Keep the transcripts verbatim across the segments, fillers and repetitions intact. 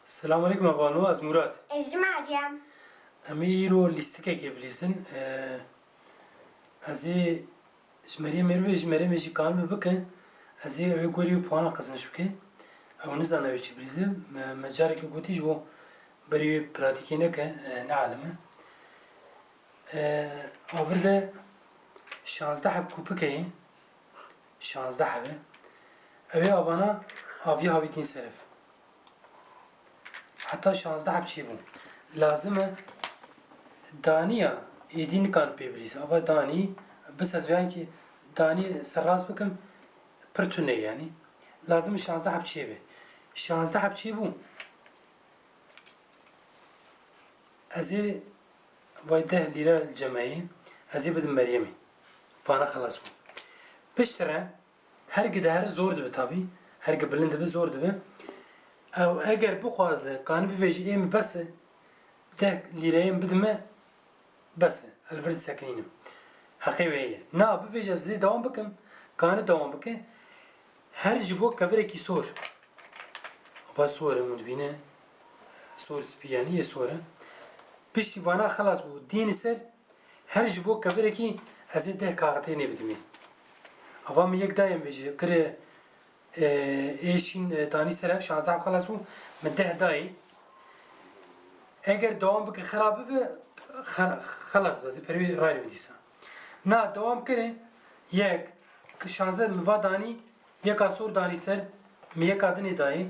Selamun Eleykum, Avano, ez Murat. Ez jî Meryem. Em ê îro lîstikekê bilîzin. Ee, ez ê ji Meryemê re bê, ji Meryemê jî kanibî bike. Ez ê ew ê gorî wê puana qezenc bike. Ew nizane wê çi bilîze. Me, me carekê gotî ji bo berî wê pratîkê neke, e, neelime. E, a vir de şazdeh heb kûpik heye. Şazdeh heb e. Ew ê avana aviya hawîtîn ser ev. Heta şazdeh heb çêbûn. Lazim e daniya êdî nikan pê bilîze. Ava danî, bis ez vêyan kî danî serrast bikim, pir tune yanî. Lazim e şazdeh heb çêbe. Şazdeh heb çêbû. Ez ê vay deh lîre li cemeyê, ez ê bidim Meryemê. Vana xelas bû. Piştre, her gi dihere zor dibe tabî, her gi bilind dibe zor dibe. Ew eger bixwaze, kani bivêje ê min bes e, deh lîreyê min bidime, bes e, ez li vir disekinînim. Heqê wê ye. Na, bivêje ez ê dewam bikim, kani dewam bike, her ji bo kevirekî sor. Ava sor e, hûn dibîne. Sor spî yanî yê sor e. Piştî vana xelas bû, dînî ser, her ji bo kevirekî ez ê deh kaxitê nê bidimê. Ava min yek dayê min vêjî, kire, e, ê şîn, e, danî ser ev, şazdeh xelas bû, min deh dayê. Eger dewam bike xera bibe, xe-, xelas, ez ê perê wê rayê min dîsa. Na, dewam kire, yek, şazdeh min va danî, yeka sor danî ser, min yeka dinê dayê,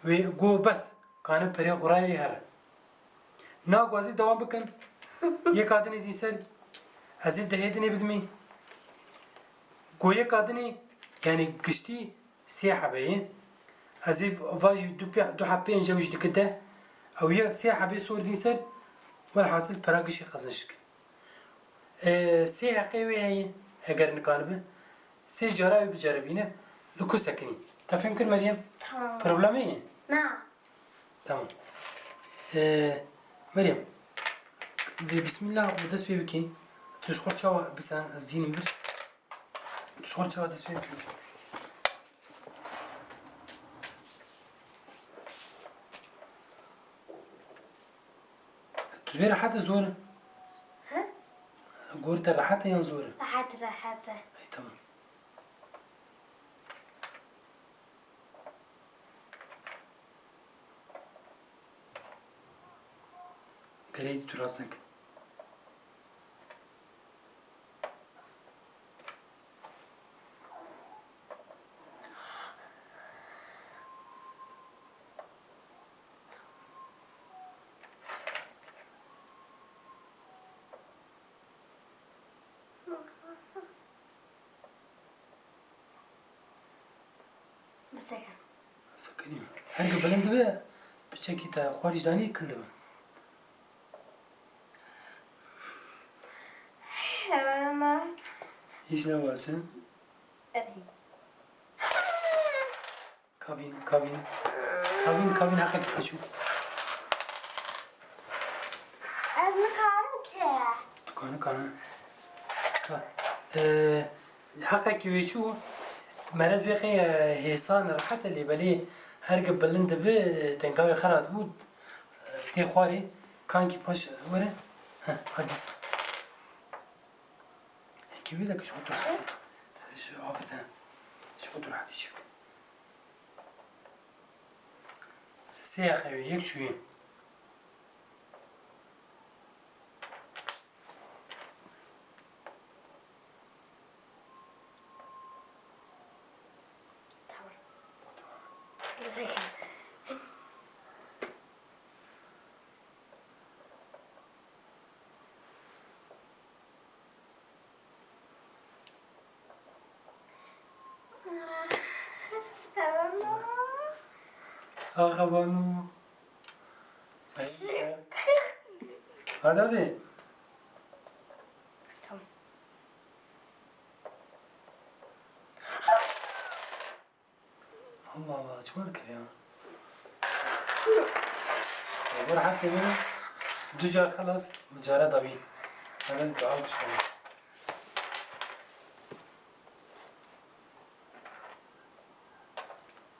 wê go bes, kane perê xwe rayê here. Na, go ez ê dewam bikim, yeka dinê dî ser, ez ê dehê dinê bidimî. Go yeka dinê, yanî giştî sê hebe ye. Ez ê va jî du pê-, du heb pênc ew jî dike deh. Ew yek sê hebê sor dî ser, welhasil pera gişê qezenc dikin. E, sê heqê wê heye, eger nikanibe. Sê cara wê biceribîne, li ku sekinî. Te fêm kir Meryem? Tamam. Problemê ye? Na. Tamam. E, Meryem, vê bismillah û dest pê bikî. Tu ji xwe çawa bisen, ez dînim vir. Tu ji xwe çawa dest pê bikî? Tu vê rehet e zor e? He? Gor te rehet e yan zor e? Rehet, rehet e. Ey, tamam. Gerek tu rast neke. Bisekin. Sekinî. Her ku bilind dibe, piçekî te xwarî ji danî kil dibe. Hemen. Hiç ne baş e? Erê. Kabîn, kabîn. Kabîn, kabîn heqekî te çû. Ez nikarim ki. Tu kanî, kanî. Ka-, e, heqekî wê çû, meret wê qey, e, hêsan rehet e lê belê her gi bilind dibi, e, denga wê xera dibû, e, tê xwarê, kankî paş were. Heh, ha dîsa. Hekî wê de ki ji xwe tu rehetî. Ji afirte. Ji xwe tu rehetî çi bike. Sê xewê yek çûyî. Tamam. Güzel. Axa Banu. Hadi, hadi. Tamam. Allah Allah, çima dikeve ya? Ya, bu rahat değil mi? Du cara xelas, cara dawî. Hadi daha çıkalım.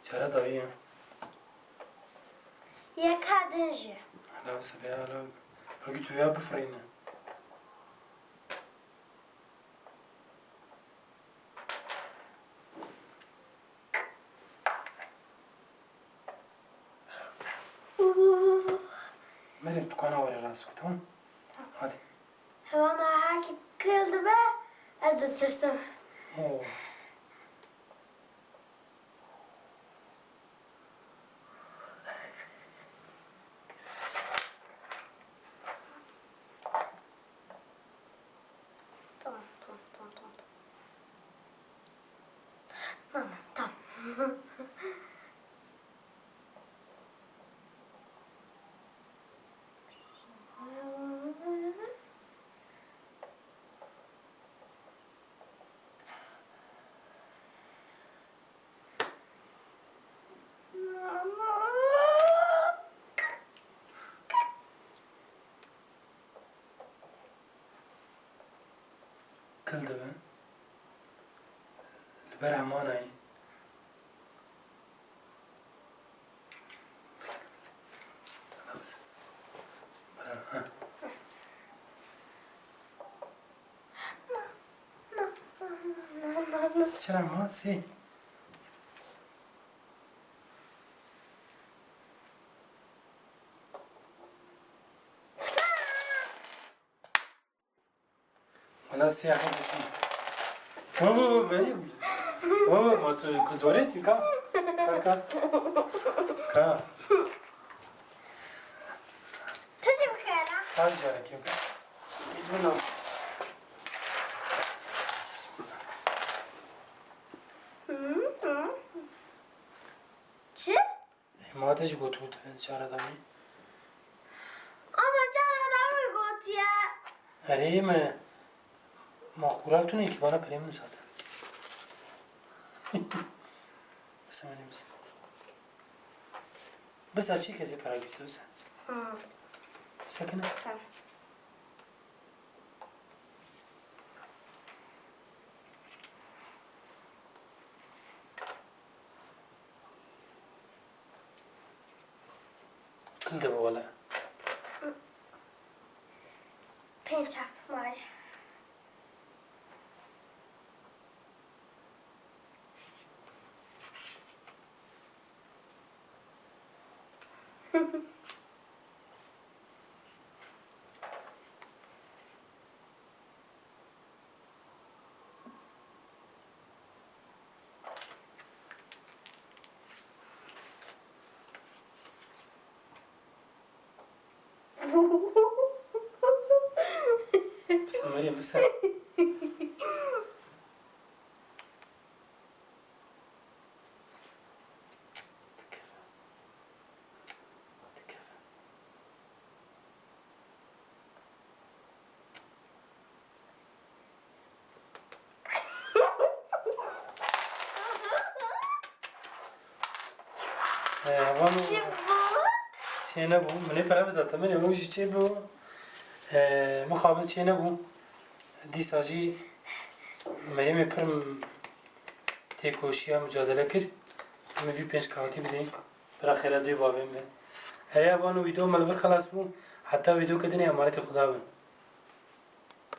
Cara dawî ya. Yeka din jî. Hala sibê, hala. Hagî tu ya bifirîne. Merê, tu kana were rast bike, tamam? Hadi. Hewana herkî kil dibe, ez ditirsim. Oo. Tamam, tamam, tamam, tamam, tamam. Tamam, tamam. Kil dibe. Li ber hemana yî. Bise, bise. Tana bise. Bira, ha. Çira ma sê? Wala sê hev diçin. Wa, wa, wa, berî. Wa, wa, wa, tu, tu zorê sî ka. Ka, ka. Tu jî bixêra. Ka carekê. Bîdmina. Hı hı. Çi? Ê, ma te jî gotibû tu cara dawî. Ama cara dawî gotiye. Erê me, ma qûral tune ki bana perê min sade. Bise menî bise. Bise çi kesê para götü bise. Hı. Bise kine. Tamam. Kil de wele. Pênc harf var. Bise Meryem, bise. He, vano. Çi bû? Çê nebû. Min ê pere bida te, min ê wî jî çê bû. He, mixabin çê nebû. Dîsa jî Meryemê pir têkoşiya, mucadele kir. Em ê vî pênc kağıtî bidin. Bira xêra dê bavê me. Erê, ev vano, vîdeo me li vir xelas bû. Heta vîdeoke dinê, emanetê Xuda bin.